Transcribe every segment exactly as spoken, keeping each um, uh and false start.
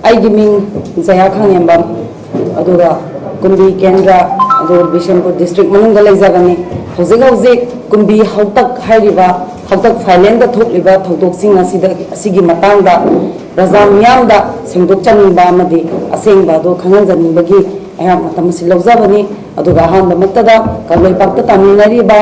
ꯑꯩꯒꯤ ꯃꯤꯡ ꯖꯌꯥ ꯈꯥꯉꯦꯝꯕꯝ, ꯑꯗꯨꯒ ꯀꯨꯝꯕꯤ ꯀꯦꯟꯗ꯭ꯔ, ꯑꯗꯨꯒ ꯕꯤꯁꯦꯝꯄꯨꯔ ꯗꯤꯁꯇ꯭ꯔꯤꯛ ꯃꯅꯨꯡꯗ ꯂꯩꯖꯕꯅꯤ꯫ ꯍꯧꯖꯤꯛ ꯍꯧꯖꯤꯛ ꯀꯨꯝꯕꯤ ꯍꯧꯇꯛ ꯍꯥꯏꯔꯤꯕ ꯍꯧꯇꯛ ꯐꯥꯏꯂꯦꯟꯗ ꯊꯣꯛꯂꯤꯕ ꯊꯧꯗꯣꯛꯁꯤꯡ ꯑꯁꯤꯗ, ꯑꯁꯤꯒꯤ ꯃꯇꯥꯡꯗ ꯄ꯭ꯔꯖꯥ ꯃꯤꯌꯥꯝꯗ ꯁꯦꯡꯗꯣꯛꯆꯅꯤꯡꯕ ꯑꯃꯗꯤ ꯑꯁꯦꯡꯕ ꯑꯗꯨ ꯈꯪꯍꯟꯖꯅꯤꯡꯕꯒꯤ ꯑꯩꯍꯥꯛ ꯃꯇꯝ ꯑꯁꯤ ꯂꯧꯖꯕꯅꯤ꯫ ꯑꯗꯨꯒ ꯑꯍꯥꯟꯕꯃꯛꯇꯗ ꯀꯪꯂꯩꯄꯥꯛꯇ ꯇꯥꯃꯤꯟꯅꯔꯤꯕ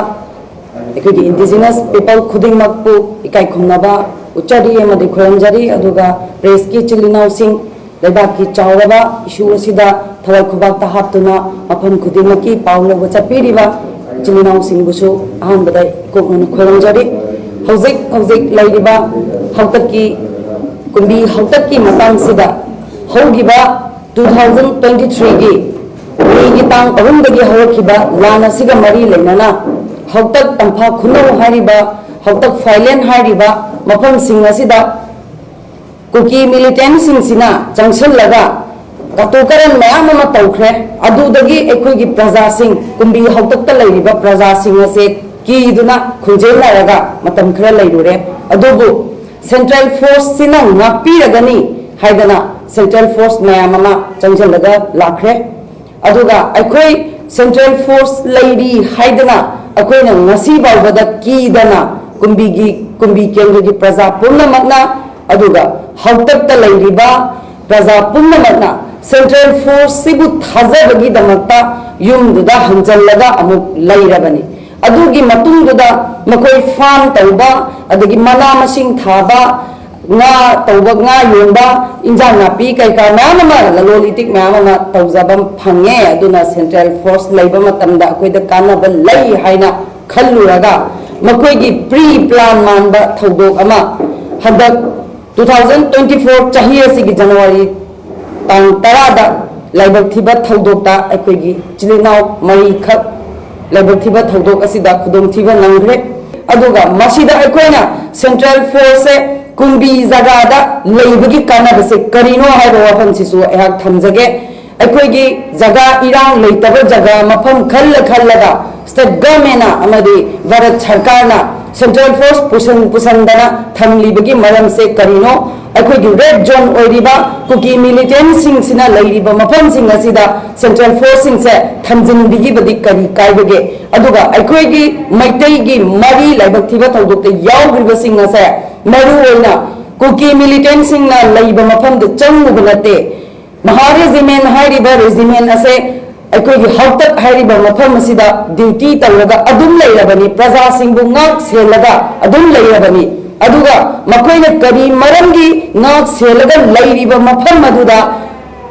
ꯑꯩꯈꯣꯏꯒꯤ ꯏꯟꯗꯤꯖꯤꯅꯁ ꯄꯤꯄꯜ ꯈꯨꯗꯤꯡꯃꯛꯄꯨ ꯏꯀꯥꯏ ꯈꯨꯝꯅꯕ ꯎꯠꯆꯔꯤ ꯑꯃꯗꯤ ꯈꯨꯔꯨꯝꯖꯔꯤ꯫ ꯑꯗꯨꯒ ꯄ꯭ꯔꯦꯁꯀꯤ ꯏꯆꯤꯜ ꯏꯅꯥꯎꯁꯤꯡ, ꯂꯩꯕꯥꯛꯀꯤ ꯆꯥꯎꯔꯕ ꯏꯁꯨ ꯑꯁꯤꯗ ꯊꯋꯥꯏ ꯈꯨꯕꯥꯛꯇ ꯍꯥꯞꯇꯨꯅ ꯃꯐꯝ ꯈꯨꯗꯤꯡꯃꯛꯀꯤ ꯄꯥꯎ ꯂꯧꯕ ꯆꯠꯄꯤꯔꯤꯕ ꯏꯆꯤꯜ ꯏꯅꯥꯎꯁꯤꯡꯕꯨꯁꯨ ꯑꯍꯥꯟꯕꯗ ꯏꯀꯣꯛꯅꯅ ꯈꯨꯔꯨꯝꯖꯔꯤ꯫ ꯍꯧꯖꯤꯛ ꯍꯧꯖꯤꯛ ꯂꯩꯔꯤꯕ ꯍꯧꯇꯛꯀꯤ ꯀꯨꯝꯕꯤ ꯍꯧꯇꯛꯀꯤ ꯃꯇꯥꯡꯁꯤꯗ ꯍꯧꯈꯤꯕ two thousand twenty threeꯒꯤ ꯃꯦꯒꯤ ꯇꯥꯡ ꯑꯍꯨꯝꯗꯒꯤ ꯍꯧꯔꯛꯈꯤꯕ ꯂꯥꯟ ꯑꯁꯤꯒ ꯃꯔꯤ ꯂꯩꯅꯅ ꯍꯧꯇꯛ ꯇꯝꯐꯥ ꯈꯨꯅꯧ ꯍꯥꯏꯔꯤꯕ, ꯍꯧꯇꯛ ꯐꯥꯏꯂꯦꯟ ꯍꯥꯏꯔꯤꯕ ꯃꯐꯝꯁꯤꯡ ꯑꯁꯤꯗ ꯀꯨꯀꯤ ꯃꯤꯂꯤꯇꯦꯟꯁꯤꯡꯁꯤꯅ ꯆꯪꯁꯤꯜꯂꯒ ꯀꯇꯨ ꯀꯔꯟ ꯃꯌꯥꯝ ꯑꯃ ꯇꯧꯈ꯭ꯔꯦ꯫ ꯑꯗꯨꯗꯒꯤ ꯑꯩꯈꯣꯏꯒꯤ ꯄ꯭ꯔꯖꯥꯁꯤꯡ, ꯀꯨꯝꯕꯤ ꯍꯧꯇꯛꯇ ꯂꯩꯔꯤꯕ ꯄ꯭ꯔꯖꯥꯁꯤꯡ ꯑꯁꯦ ꯀꯤꯗꯨꯅ ꯈꯨꯟꯖꯦꯟꯅꯔꯒ ꯃꯇꯝ ꯈꯔ ꯂꯩꯔꯨꯔꯦ꯫ ꯑꯗꯨꯕꯨ ꯁꯦꯟꯇ꯭ꯔꯦꯜ ꯐꯣꯔꯁꯁꯤꯅ ꯉꯥꯛꯄꯤꯔꯒꯅꯤ ꯍꯥꯏꯗꯅ ꯁꯦꯟꯇ꯭ꯔꯦꯜ ꯐꯣꯔꯁ ꯃꯌꯥꯝ ꯑꯃ ꯆꯪꯁꯤꯜꯂꯒ ꯂꯥꯛꯈ꯭ꯔꯦ꯫ ꯑꯗꯨꯒ ꯑꯩꯈꯣꯏ ꯁꯦꯟꯇ꯭ꯔꯦꯜ ꯐꯣꯔꯁ ꯂꯩꯔꯤ ꯍꯥꯏꯗꯅ ꯑꯩꯈꯣꯏꯅ ꯉꯁꯤ ꯐꯥꯎꯕꯗ ꯀꯤꯗꯅ ꯀꯨꯝꯕꯤꯒꯤ, ꯀꯨꯝꯕꯤ ꯀꯦꯟꯗ꯭ꯔꯒꯤ ꯄ꯭ꯔꯖꯥ ꯄꯨꯝꯅꯃꯛꯅ, ꯑꯗꯨꯒ ꯍꯧꯇꯛꯇ ꯂꯩꯔꯤꯕ ꯄ꯭ꯔꯖꯥ ꯄꯨꯝꯅꯃꯛꯅ ꯁꯦꯟꯇ꯭ꯔꯦꯜ ꯐꯣꯔꯁꯁꯤꯕꯨ ꯊꯥꯖꯕꯒꯤꯗꯃꯛꯇ ꯌꯨꯝꯗꯨꯗ ꯍꯟꯖꯜꯂꯒ ꯑꯃꯨꯛ ꯂꯩꯔꯕꯅꯤ꯫ ꯑꯗꯨꯒꯤ ꯃꯇꯨꯡꯗꯨꯗ ꯃꯈꯣꯏ ꯐꯥꯔꯝ ꯇꯧꯕ, ꯑꯗꯒꯤ ꯃꯅꯥ ꯃꯁꯤꯡ ꯊꯥꯕ, ꯉꯥ ꯇꯧꯕ, ꯉꯥ ꯌꯣꯟꯕ, ꯏꯟꯖꯥꯡ ꯅꯥꯄꯤ ꯀꯩꯀꯥ ꯃꯌꯥꯝ ꯑꯃ, ꯂꯂꯣꯟ ꯏꯇꯤꯛ ꯃꯌꯥꯝ ꯑꯃ ꯇꯧꯖꯕ ꯐꯪꯉꯦ꯫ ꯑꯗꯨꯅ ꯁꯦꯟꯇ꯭ꯔꯦꯜ ꯐꯣꯔꯁ ꯂꯩꯕ ꯃꯇꯝꯗ ꯑꯩꯈꯣꯏꯗ ꯀꯥꯟꯅꯕ ꯂꯩ ꯍꯥꯏꯅ ꯈꯜꯂꯨꯔꯒ ꯃꯈꯣꯏꯒꯤ ꯄ꯭ꯔꯤ ꯄ꯭ꯂꯥꯟ ꯃꯥꯟꯕ ꯊꯧꯗꯣꯛ ꯑꯃ ꯍꯟꯗꯛ two thousand twenty four ꯆꯍꯤ ꯑꯁꯤꯒꯤ ꯖꯅꯋꯥꯔꯤ ꯇꯥꯡ ꯇꯔꯥꯗ ꯂꯥꯏꯕꯛ ꯊꯤꯕ ꯊꯧꯗꯣꯛꯇ ꯑꯩꯈꯣꯏꯒꯤ ꯏꯆꯤꯜ ꯏꯅꯥꯎ ꯃꯔꯤꯈꯛ ꯂꯥꯏꯕꯛ ꯊꯤꯕ ꯊꯧꯗꯣꯛ ꯑꯁꯤꯗ ꯈꯨꯗꯣꯡꯊꯤꯕ ꯅꯪꯈ꯭ꯔꯦ꯫ ꯑꯗꯨꯒ ꯃꯁꯤꯗ ꯑꯩꯈꯣꯏꯅ ꯁꯦꯟꯇ꯭ꯔꯦꯜ ꯐꯣꯔꯁꯁꯦ ꯀꯨꯝꯕꯤ ꯖꯒꯥꯗ ꯂꯩꯕꯒꯤ ꯀꯥꯟꯅꯕꯁꯦ ꯀꯔꯤꯅꯣ ꯍꯥꯏꯕ ꯋꯥꯐꯝꯁꯤꯁꯨ ꯑꯩꯍꯥꯛ ꯊꯝꯖꯒꯦ꯫ ꯑꯩꯈꯣꯏꯒꯤ ꯖꯒꯥ, ꯏꯔꯥꯡ ꯂꯩꯇꯕ ꯖꯒꯥ, ꯃꯐꯝ ꯈꯜꯂ ꯈꯜꯂꯒ ꯁ꯭ꯇꯦꯠ ꯒꯚꯔꯟꯃꯦꯟꯅ ꯑꯃꯗꯤ ꯚꯥꯔꯠ ꯁꯔꯀꯥꯔꯅ ꯁꯦꯟꯇ꯭ꯔꯦꯜ ꯐꯣꯔꯁ ꯄꯨꯁꯟ-, ꯄꯨꯁꯟꯗꯅ ꯊꯝꯂꯤꯕꯒꯤ ꯃꯔꯝꯁꯦ ꯀꯔꯤꯅꯣ? ꯑꯩꯈꯣꯏꯒꯤ ꯔꯦꯗ ꯖꯣꯟ ꯑꯣꯏꯔꯤꯕ ꯀꯨꯀꯤ ꯃꯤꯂꯤꯇꯦꯟꯁꯤꯡꯁꯤꯅ ꯂꯩꯔꯤꯕ ꯃꯐꯝꯁꯤꯡ ꯑꯁꯤꯗ ꯁꯦꯟꯇ꯭ꯔꯦꯜ ꯐꯣꯔꯁꯁꯤꯡꯁꯦ ꯊꯝꯖꯤꯟꯕꯤꯈꯤꯕꯗꯤ ꯀꯔꯤ ꯀꯥꯏꯕꯒꯦ? ꯑꯗꯨꯒ ꯑꯩꯈꯣꯏꯒꯤ ꯃꯩꯇꯩꯒꯤ ꯃꯔꯤ ꯂꯥꯏꯕꯛ ꯊꯤꯕ ꯊꯧꯗꯣꯛꯇ ꯌꯥꯎꯈ꯭ꯔꯤꯕꯁꯤꯡ ꯑꯁꯦ ꯃꯔꯨ ꯑꯣꯏꯅ ꯀꯨꯀꯤ ꯃꯤꯂꯤꯇꯦꯟꯁꯤꯡꯅ ꯂꯩꯕ ꯃꯐꯝꯗ ꯆꯪꯉꯨꯕ ꯅꯠꯇꯦ꯫ ꯃꯍꯥ ꯔꯦꯖꯤꯃꯦꯟ ꯍꯥꯏꯔꯤꯕ ꯔꯦꯖꯤꯃꯦꯟ ꯑꯁꯦ ꯑꯩꯈꯣꯏꯒꯤ ꯍꯥꯎꯇꯛ ꯍꯥꯏꯔꯤꯕ ꯃꯐꯝ ꯑꯁꯤꯗ ꯗ꯭ꯌꯨꯇꯤ ꯇꯧꯔꯒ ꯑꯗꯨꯝ ꯂꯩꯔꯕꯅꯤ, ꯄ꯭ꯔꯖꯥꯁꯤꯡꯕꯨ ꯉꯥꯛ ꯁꯦꯜꯂꯒ ꯑꯗꯨꯝ ꯂꯩꯔꯕꯅꯤ꯫ ꯑꯗꯨꯒ ꯃꯈꯣꯏꯅ ꯀꯔꯤ ꯃꯔꯝꯒꯤ ꯉꯥꯛ ꯁꯦꯜꯂꯒ ꯂꯩꯔꯤꯕ ꯃꯐꯝ ꯑꯗꯨꯗ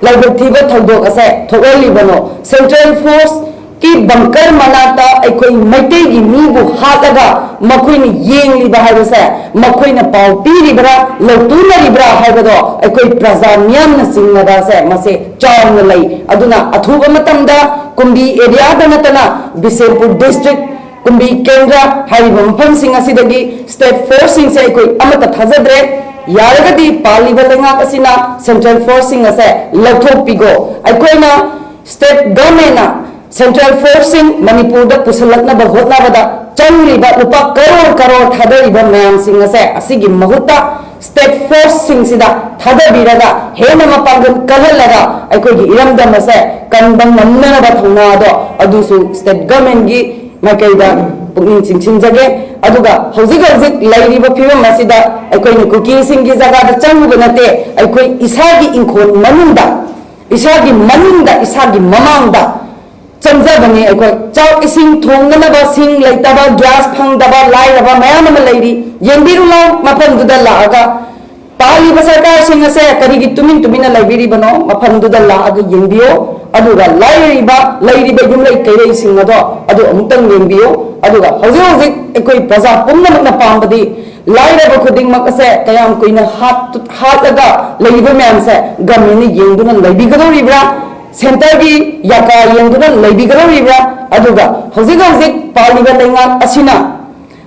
ꯂꯥꯏꯕꯛ ꯊꯤꯕ ꯊꯧꯗꯣꯛ ꯑꯁꯦ ꯊꯣꯛꯍꯜꯂꯤꯕꯅꯣ? ꯁꯦꯟꯇ꯭ꯔꯦꯜ ꯐꯣꯔꯁ ꯀꯤ ꯕꯪꯀꯔ ꯃꯅꯥꯛꯇ ꯑꯩꯈꯣꯏ ꯃꯩꯇꯩꯒꯤ ꯃꯤꯕꯨ ꯍꯥꯠꯂꯒ ꯃꯈꯣꯏꯅ ꯌꯦꯡꯂꯤꯕ ꯍꯥꯏꯕꯁꯦ, ꯃꯈꯣꯏꯅ ꯄꯥꯎ ꯄꯤꯔꯤꯕ꯭ꯔꯥ, ꯂꯧꯇꯨꯅꯔꯤꯕ꯭ꯔꯥ ꯍꯥꯏꯕꯗꯣ ꯑꯩꯈꯣꯏ ꯄ꯭ꯔꯖꯥ ꯃꯤꯌꯥꯝꯅ ꯆꯤꯡꯅꯕꯁꯦ ꯃꯁꯦ ꯆꯥꯎꯅ ꯂꯩ꯫ ꯑꯗꯨꯅ ꯑꯊꯨꯕ ꯃꯇꯝꯗ ꯀꯨꯝꯕꯤ ꯑꯦꯔꯤꯌꯥꯗ ꯅꯠꯇꯅ ꯕꯤꯁꯦꯝꯄꯨꯔ ꯗꯤꯁꯇ꯭ꯔꯤꯛ, ꯀꯨꯝꯕꯤ ꯀꯦꯟꯗ꯭ꯔ ꯍꯥꯏꯔꯤꯕ ꯃꯐꯝꯁꯤꯡ ꯑꯁꯤꯗꯒꯤ ꯁ꯭ꯇꯦꯠ ꯐꯣꯔꯁꯁꯤꯡꯁꯦ ꯑꯩꯈꯣꯏ ꯑꯃꯠꯇ ꯊꯥꯖꯗ꯭ꯔꯦ꯫ ꯌꯥꯔꯒꯗꯤ ꯄꯥꯜꯂꯤꯕ ꯂꯩꯉꯥꯛ ꯑꯁꯤꯅ ꯁꯦꯟꯇ꯭ꯔꯦꯜ ꯐꯣꯔꯁꯁꯤꯡ ꯑꯁꯦ ꯂꯧꯊꯣꯛꯄꯤꯈꯣ꯫ ꯑꯩꯈꯣꯏꯅ ꯁ꯭ꯇꯦꯠ ꯒꯚꯔꯟꯃꯦꯟꯅ ꯁꯦꯟꯇ꯭ꯔꯦꯜ ꯐꯣꯔꯁꯁꯤꯡ ꯃꯅꯤꯄꯨꯔꯗ ꯄꯨꯁꯤꯜꯂꯛꯅꯕ ꯍꯣꯠꯅꯕꯗ ꯆꯪꯂꯤꯕ ꯂꯨꯄꯥ ꯀꯔꯣꯔ ꯀꯔꯣꯔ ꯊꯥꯗꯔꯤꯕ ꯃꯌꯥꯝꯁꯤꯡ ꯑꯁꯦ ꯑꯁꯤꯒꯤ ꯃꯍꯨꯠꯇ ꯁ꯭ꯇꯦꯠ ꯐꯣꯔꯁꯁꯤꯡꯁꯤꯗ ꯊꯥꯗꯕꯤꯔꯒ ꯍꯦꯟꯅ ꯃꯄꯥꯡꯒꯜ ꯀꯜꯍꯜꯂꯒ ꯑꯩꯈꯣꯏꯒꯤ ꯏꯔꯝꯗꯝ ꯑꯁꯦ ꯀꯟꯕ ꯉꯝꯅꯅꯕ ꯊꯧꯅꯥꯗꯣ ꯑꯗꯨꯁꯨ ꯁ꯭ꯇꯦꯠ ꯒꯚꯔꯟꯃꯦꯟꯒꯤ ꯃꯥꯏꯀꯩꯗ ꯄꯨꯛꯅꯤꯡ ꯆꯤꯡꯁꯤꯟꯖꯒꯦ꯫ ꯑꯗꯨꯒ ꯍꯧꯖꯤꯛ ꯍꯧꯖꯤꯛ ꯂꯩꯔꯤꯕ ꯐꯤꯕꯝ ꯑꯁꯤꯗ ꯑꯩꯈꯣꯏꯅ ꯀꯨꯀꯤꯁꯤꯡꯒꯤ ꯖꯒꯥꯗ ꯆꯪꯉꯨꯕ ꯅꯠꯇꯦ, ꯑꯩꯈꯣꯏ ꯏꯁꯥꯒꯤ ꯏꯪꯈꯣꯜ ꯃꯅꯨꯡꯗ, ꯏꯁꯥꯒꯤ ꯃꯅꯤꯡꯗ, ꯏꯁꯥꯒꯤ ꯃꯃꯥꯡꯗ ꯆꯪꯖꯕꯅꯤ꯫ ꯑꯩꯈꯣꯏ ꯆꯥꯛ ꯏꯁꯤꯡ ꯊꯣꯡꯅꯅꯕ ꯁꯤꯡ ꯂꯩꯇꯕ, ꯒ꯭ꯌꯥꯁ ꯐꯪꯗꯕ, ꯂꯥꯏꯔꯕ ꯃꯌꯥꯝ ꯑꯃ ꯂꯩꯔꯤ꯫ ꯌꯦꯡꯕꯤꯔꯨ ꯂꯥꯎ, ꯃꯐꯝꯗꯨꯗ ꯂꯥꯛꯑꯒ ꯄꯥꯜꯂꯤꯕ ꯁꯔꯀꯥꯔꯁꯤꯡ ꯑꯁꯦ ꯀꯔꯤꯒꯤ ꯇꯨꯃꯤꯟ ꯇꯨꯃꯤꯟꯅ ꯂꯩꯕꯤꯔꯤꯕꯅꯣ? ꯃꯐꯝꯗꯨꯗ ꯂꯥꯛꯑꯒ ꯌꯦꯡꯕꯤꯌꯣ꯫ ꯑꯗꯨꯒ ꯂꯥꯏꯔꯔꯤꯕ, ꯂꯩꯔꯤꯕ ꯌꯨꯝꯂꯩ ꯀꯩꯔꯩꯁꯤꯡ ꯑꯗꯣ ꯑꯗꯨ ꯑꯃꯨꯛꯇꯪ ꯌꯦꯡꯕꯤꯌꯨ꯫ ꯑꯗꯨꯒ ꯍꯧꯖꯤꯛ ꯍꯧꯖꯤꯛ ꯑꯩꯈꯣꯏ ꯄ꯭ꯔꯖꯥ ꯄꯨꯝꯅꯃꯛꯅ ꯄꯥꯝꯕꯗꯤ ꯂꯥꯏꯔꯕ ꯈꯨꯗꯤꯡꯃꯛ ꯑꯁꯦ ꯀꯌꯥꯝ ꯀꯨꯏꯅ ꯍꯥꯠ-, ꯍꯥꯠꯂꯒ ꯂꯩꯔꯤꯕ ꯃꯌꯥꯝꯁꯦ ꯒꯃꯦꯟꯅ ꯌꯦꯡꯗꯨꯅ ꯂꯩꯕꯤꯒꯗꯧꯔꯤꯕ꯭ꯔꯥ? ꯁꯦꯟꯇꯔꯒꯤ ꯌꯥꯀꯥ ꯌꯦꯡꯗꯨꯅ ꯂꯩꯕꯤꯒꯗꯧꯔꯤꯕ꯭ꯔꯥ? ꯑꯗꯨꯒ ꯍꯧꯖꯤꯛ ꯍꯧꯖꯤꯛ ꯄꯥꯜꯂꯤꯕ ꯂꯩꯉꯥꯛ ꯑꯁꯤꯅ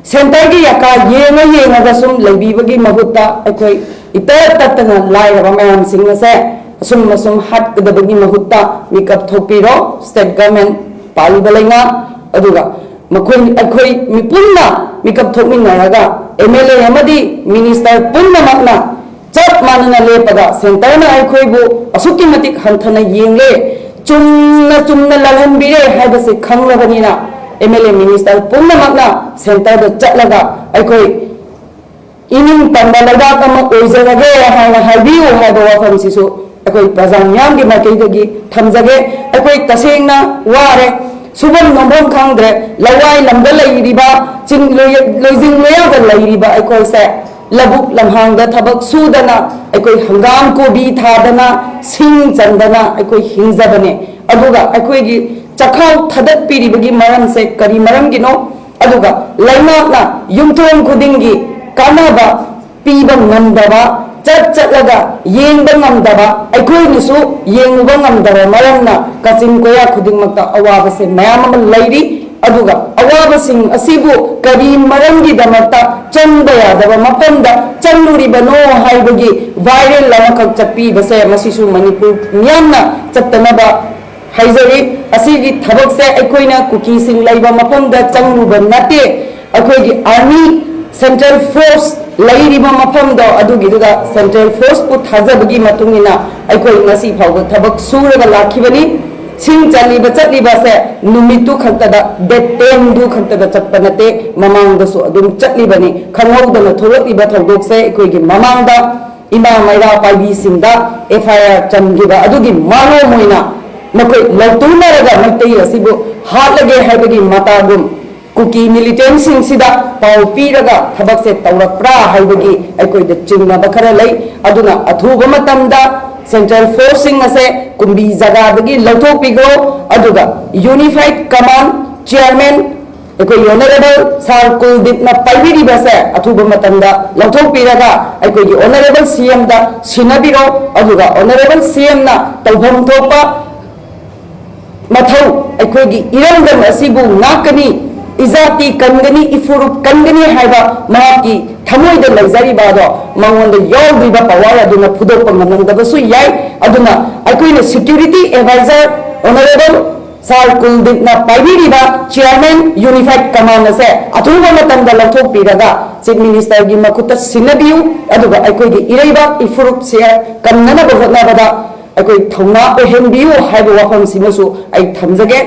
ꯁꯦꯟꯇꯔꯒꯤ ꯌꯥꯀꯥ ꯌꯦꯡꯉ ꯌꯦꯡꯉꯒ ꯁꯨꯝ ꯂꯩꯕꯤꯕꯒꯤ ꯃꯍꯨꯠꯇ ꯑꯩꯈꯣꯏ ꯏꯇꯠ ꯇꯠꯇꯅ ꯂꯥꯏꯔꯕ ꯃꯌꯥꯝꯁꯤꯡ ꯑꯁꯦ ꯑꯁꯨꯝ ꯑꯁꯨꯝ ꯍꯥꯠꯀꯗꯕꯒꯤ ꯃꯍꯨꯠꯇ ꯃꯤꯀꯞ ꯊꯣꯛꯄꯤꯔꯣ꯫ ꯁ꯭ꯇꯦꯠ ꯒꯚꯔꯟꯃꯦꯟ, ꯄꯥꯜꯂꯤꯕ ꯂꯩꯉꯥꯛ, ꯑꯗꯨꯒ ꯃꯈꯣꯏ, ꯑꯩꯈꯣꯏ ꯃꯤꯄꯨꯝꯅ ꯃꯤꯀꯞ ꯊꯣꯛꯃꯤꯟꯅꯔꯒ ꯑꯦꯝ ꯑꯦꯜ ꯑꯦ ꯑꯃꯗꯤ ꯃꯤꯅꯤꯁꯇꯔ ꯄꯨꯝꯅꯃꯛꯅ ꯆꯞ ꯃꯥꯟꯅꯅ ꯂꯦꯞꯄꯒ ꯁꯦꯟꯇꯔꯅ ꯑꯩꯈꯣꯏꯕꯨ ꯑꯁꯨꯛꯀꯤ ꯃꯇꯤꯛ ꯍꯟꯊꯅ ꯌꯦꯡꯂꯦ, ꯆꯨꯝꯅ ꯆꯨꯝꯅ ꯂꯥꯜꯍꯟꯕꯤꯔꯦ ꯍꯥꯏꯕꯁꯦ ꯈꯪꯂꯕꯅꯤꯅ, ꯑꯦꯝ ꯑꯦꯜ ꯑꯦ ꯃꯤꯅꯤꯁꯇꯔ ꯄꯨꯝꯅꯃꯛꯅ ꯁꯦꯟꯇꯔꯗ ꯆꯠꯂꯒ ꯑꯩꯈꯣꯏ ꯏꯅꯤꯡ ꯇꯝꯕ ꯂꯩꯕꯥꯛ ꯑꯃ ꯑꯣꯏꯖꯔꯒꯦ ꯍꯥꯏꯅ ꯍꯥꯏꯕꯤꯌꯨ ꯍꯥꯏꯕ ꯋꯥꯐꯝꯁꯤꯁꯨ ꯑꯩꯈꯣꯏ ꯄ꯭ꯔꯖꯥ ꯃꯤꯌꯥꯝꯒꯤ ꯃꯥꯏꯀꯩꯗꯒꯤ ꯊꯝꯖꯒꯦ꯫ ꯑꯩꯈꯣꯏ ꯇꯁꯦꯡꯅ ꯋꯥꯔꯦ, ꯁꯨꯐꯝ ꯅꯣꯝꯐꯝ ꯈꯪꯗ꯭ꯔꯦ꯫ ꯂꯋꯥꯏ ꯂꯝꯗ ꯂꯩꯔꯤꯕ, ꯆꯤꯡ ꯂꯣꯏ-, ꯂꯣꯏꯖꯤꯡ ꯂꯣꯌꯥꯗ ꯂꯩꯔꯤꯕ ꯑꯩꯈꯣꯏꯁꯦ ꯂꯧꯕꯨꯛ ꯂꯝꯍꯥꯡꯗ ꯊꯕꯛ ꯁꯨꯗꯅ, ꯑꯩꯈꯣꯏ ꯍꯪꯒꯥꯝ ꯀꯣꯕꯤ ꯊꯥꯗꯅ, ꯁꯤꯡ ꯆꯟꯗꯅ ꯑꯩꯈꯣꯏ ꯍꯤꯡꯖꯕꯅꯦ꯫ ꯑꯗꯨꯒ ꯑꯩꯈꯣꯏꯒꯤ ꯆꯥꯛꯈꯥꯎ ꯊꯥꯗꯠꯄꯤꯔꯤꯕꯒꯤ ꯃꯔꯝꯁꯦ ꯀꯔꯤ ꯃꯔꯝꯒꯤꯅꯣ? ꯑꯗꯨꯒ ꯂꯩꯉꯥꯛꯅ ꯌꯨꯝꯊꯣꯡ ꯈꯨꯗꯤꯡꯒꯤ ꯀꯥꯟꯅꯕ ꯄꯤꯕ ꯉꯝꯗꯕ, ꯆꯠ ꯆꯠꯂꯒ ꯌꯦꯡꯕ ꯉꯝꯗꯕ, ꯑꯩꯈꯣꯏꯅꯁꯨ ꯌꯦꯡꯉꯨꯕ ꯉꯝꯗꯕ ꯃꯔꯝꯅ ꯀꯥꯆꯤꯟ ꯀꯣꯌꯥ ꯈꯨꯗꯤꯡꯃꯛꯇ ꯑꯋꯥꯕꯁꯦ ꯃꯌꯥꯝ ꯑꯃ ꯂꯩꯔꯤ꯫ ꯑꯗꯨꯒ ꯑꯋꯥꯕꯁꯤꯡ ꯑꯁꯤꯕꯨ ꯀꯔꯤ ꯃꯔꯝꯒꯤꯗꯃꯛꯇ ꯆꯪꯕ ꯌꯥꯗꯕ ꯃꯐꯝꯗ ꯆꯪꯂꯨꯔꯤꯕꯅꯣ ꯍꯥꯏꯕꯒꯤ ꯚꯥꯏꯔꯦꯜ ꯑꯃꯈꯛ ꯆꯠꯄꯤꯕꯁꯦ, ꯃꯁꯤꯁꯨ ꯃꯅꯤꯄꯨꯔ ꯃꯤꯌꯥꯝꯅ ꯆꯠꯇꯅꯕ ꯍꯥꯏꯖꯔꯤ꯫ ꯑꯁꯤꯒꯤ ꯊꯕꯛꯁꯦ ꯑꯩꯈꯣꯏꯅ ꯀꯨꯀꯤꯁꯤꯡ ꯂꯩꯕ ꯃꯐꯝꯗ ꯆꯪꯂꯨꯕ ꯅꯠꯇꯦ꯫ ꯑꯩꯈꯣꯏꯒꯤ ꯑꯥꯔꯃꯤ, ꯁꯦꯟꯇ꯭ꯔꯦꯜ ꯐꯣꯔꯁ ꯂꯩꯔꯤꯕ ꯃꯐꯝꯗꯣ, ꯑꯗꯨꯒꯤꯗꯨꯗ ꯁꯦꯟꯇ꯭ꯔꯦꯜ ꯐꯣꯔꯁꯄꯨ ꯊꯥꯖꯕꯒꯤ ꯃꯇꯨꯡ ꯏꯟꯅ ꯑꯩꯈꯣꯏ ꯉꯁꯤ ꯐꯥꯎꯕ ꯊꯕꯛ ꯁꯨꯔꯒ ꯂꯥꯛꯈꯤꯕꯅꯤ꯫ ꯁꯤꯡ ꯆꯜꯂꯤꯕ ꯆꯠꯂꯤꯕꯁꯦ ꯅꯨꯃꯤꯠꯇꯨ ꯈꯛꯇꯗ, ꯗꯦꯠ ꯇꯦꯟꯗꯨ ꯈꯛꯇꯗ ꯆꯠꯄ ꯅꯠꯇꯦ, ꯃꯃꯥꯡꯗꯁꯨ ꯑꯗꯨꯝ ꯆꯠꯂꯤꯕꯅꯤ꯫ ꯈꯪꯍꯧꯗꯅ ꯊꯣꯛꯂꯛꯂꯤꯕ ꯊꯧꯗꯣꯛꯁꯦ ꯑꯩꯈꯣꯏꯒꯤ ꯃꯃꯥꯡꯗ ꯏꯃꯥ ꯃꯩꯔꯥ ꯄꯥꯏꯕꯤꯁꯤꯡꯗ ꯑꯦꯐ ꯑꯥꯏ ꯑꯥꯔ ꯆꯟꯈꯤꯕ ꯑꯗꯨꯒꯤ ꯃꯔꯣꯝ ꯑꯣꯏꯅ ꯃꯈꯣꯏ ꯂꯧꯇꯨꯅꯔꯒ ꯃꯩꯇꯩ ꯑꯁꯤꯕꯨ ꯍꯥꯠꯂꯒꯦ ꯍꯥꯏꯕꯒꯤ ꯃꯇꯥꯒꯨꯝ ꯀꯨꯀꯤ ꯃꯤꯂꯤꯇꯦꯟꯁꯤꯡꯁꯤꯗ ꯄꯥꯎ ꯄꯤꯔꯒ ꯊꯕꯛꯁꯦ ꯇꯧꯔꯛꯄ꯭ꯔꯥ ꯍꯥꯏꯕꯒꯤ ꯑꯩꯈꯣꯏꯗ ꯆꯤꯡꯅꯕ ꯈꯔ ꯂꯩ꯫ ꯑꯗꯨꯅ ꯑꯊꯨꯕ ꯃꯇꯝꯗ ꯁꯦꯟꯇ꯭ꯔꯦꯜ ꯐꯣꯔꯁꯁꯤꯡ ꯑꯁꯦ ꯀꯨꯝꯕꯤ ꯖꯒꯥꯗꯒꯤ ꯂꯧꯊꯣꯛꯄꯤꯈ꯭ꯔꯣ, ꯑꯗꯨꯒ ꯌꯨꯅꯤꯐꯥꯏꯠ ꯀꯃꯥꯟ ꯆꯤꯌꯔꯃꯦꯟ ꯑꯩꯈꯣꯏꯒꯤ ꯑꯣꯅꯔꯦꯕꯜ ꯁꯥꯔ ꯀꯨꯜꯗꯤꯞꯅ ꯄꯥꯏꯕꯤꯔꯤꯕꯁꯦ ꯑꯊꯨꯕ ꯃꯇꯝꯗ ꯂꯧꯊꯣꯛꯄꯤꯔꯒ ꯑꯩꯈꯣꯏꯒꯤ ꯑꯣꯅꯔꯦꯕꯜ ꯁꯤ ꯑꯦꯝꯗ ꯁꯤꯟꯅꯕꯤꯔꯣ꯫ ꯑꯗꯨꯒ ꯑꯣꯅꯔꯦꯕꯜ ꯁꯤ ꯑꯦꯝꯅ ꯇꯧꯐꯝ ꯊꯣꯛꯄ ꯃꯊꯧ, ꯑꯩꯈꯣꯏꯒꯤ ꯏꯔꯝꯗꯝ ꯑꯁꯤꯕꯨ ꯉꯥꯛꯀꯅꯤ, ꯏꯖꯥꯇꯤ ꯀꯟꯒꯅꯤ, ꯏꯐꯨꯔꯨꯞ ꯀꯟꯒꯅꯤ ꯍꯥꯏꯕ ꯃꯍꯥꯛꯀꯤ ꯊꯃꯣꯏꯗ ꯂꯩꯖꯔꯤꯕ ꯑꯗꯣ ꯃꯉꯣꯟꯗ ꯌꯥꯎꯗ꯭ꯔꯤꯕ ꯄꯋꯥꯔ ꯑꯗꯨꯅ ꯐꯨꯗꯣꯛꯄ ꯉꯝꯂꯝꯗꯕꯁꯨ ꯌꯥꯏ꯫ ꯑꯗꯨꯅ ꯑꯩꯈꯣꯏꯅ ꯁꯦꯀ꯭ꯌꯨꯔꯤꯇꯤ ꯑꯦꯗꯚꯥꯏꯖꯔ ꯑꯣꯅꯔꯦꯕꯜ ꯁꯥꯔ ꯀꯨꯜꯗꯤꯞꯅ ꯄꯥꯏꯕꯤꯔꯤꯕ ꯆꯤꯌꯔꯃꯦꯟ ꯌꯨꯅꯤꯐꯥꯏꯠ ꯀꯃꯥꯟ ꯑꯁꯦ ꯑꯊꯨꯕ ꯃꯇꯝꯗ ꯂꯧꯊꯣꯛꯄꯤꯔꯒ ꯆꯤꯐ ꯃꯤꯅꯤꯁꯇꯔꯒꯤ ꯃꯈꯨꯠꯇ ꯁꯤꯟꯅꯕꯤꯌꯨ, ꯑꯗꯨꯒ ꯑꯩꯈꯣꯏꯒꯤ ꯏꯔꯩꯕꯥꯛ ꯏꯐꯨꯔꯨꯞꯁꯦ ꯀꯟꯅꯅꯕ ꯍꯣꯠꯅꯕꯗ ꯑꯩꯈꯣꯏ ꯊꯧꯅꯥ ꯑꯣꯏꯍꯟꯕꯤꯌꯨ ꯍꯥꯏꯕ ꯋꯥꯐꯝꯁꯤꯃꯁꯨ ꯑꯩ ꯊꯝꯖꯒꯦ꯫